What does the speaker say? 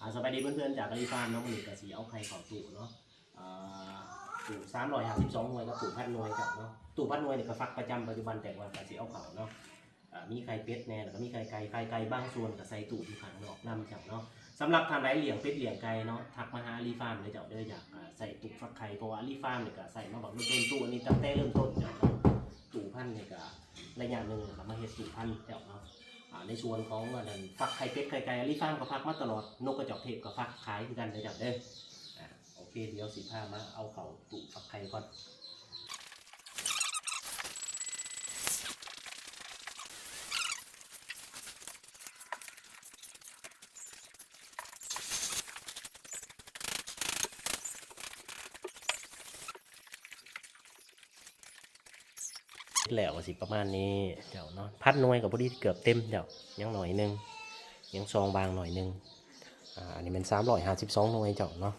ອ່າ ສະບາຍດີເພື່ອນໆ ຈາກອາລີຟາມເນາະ. ມື້ນີ້ກະຊິເອົາໄຂ່ເຂົ້າຕູ້ເນາະ ອ່າ ຕູ້ສາມຮ້ອຍຫ້າສິບສອງໜ່ວຍກັບຕູ້ພັນໜ່ວຍເຈົ້າເນາະ. ຕູ້ພັນໜ່ວຍນີ້ກະຟັກປະຈຳປັດຈຸບັນ ແຕ່ວ່າກະຊິເອົາເຂົ້າເນາະ. ອ່າ ມີໄຂ່ເປັດແດ່ ແລ້ວກະມີໄຂ່ໄກ່ ໄຂ່ໄກ່ບາງສ່ວນກະໃສ່ຕູ້ຢູ່ຂ້າງນອກນຳເຈົ້າເນາະ. ສຳລັບທ່ານໃດລ້ຽງເປັດລ້ຽງໄກ່ເນາະ ທັກມາຫາອາລີຟາມເລີຍເຈົ້າເດີ. ຢາກ ອ່າ ໃສ່ຕູ້ຟັກໄຂ່ ເພາະວ່າອາລີຟາມນີ້ກະໃສ່ມາບັກດົນໆ ຕູ້ອັນນີ້ຕັ້ງແຕ່ເລີ່ມຕົ້ນເຈົ້າເນາະ. ຕູ້ພັນນີ້ກະໄລຍະໜຶ່ງກະມາເຮັດຕູ້ພັນເຈົ້າເນາະ. ອ່າ ໃນສ່ວນຂອງອັນນັ້ນ ຟັກໄຂ່ເປັດໄຂ່ໄກ່ ອາລີຟາມກະຟັກມາຕະຫຼອດ. ນົກກະຈອກເທບກະຟັກຂາຍຄືກັນເດີເຈົ້າເດີ. ອ່າ ໂອເຄ ດຽວຊິພາມາເອົາເຂົ້າຕູ້ຟັກໄຂ່ກ່ອນ. ແລ້ວກະຊິປະມານນີ້ເຈົ້າເນາະ. ພັນໜ່ວຍກະພໍດີເກືອບເຕັມເຈົ້າ ຍັງໜ້ອຍໜຶ່ງ ຍັງຊ່ອງວ່າງໜ້ອຍໜຶ່ງ. ອ່າ ອັນນີ້ແມ່ນສາມຮ້ອຍຫ້າສິບສອງໜ່ວຍເຈົ້າເນາະ.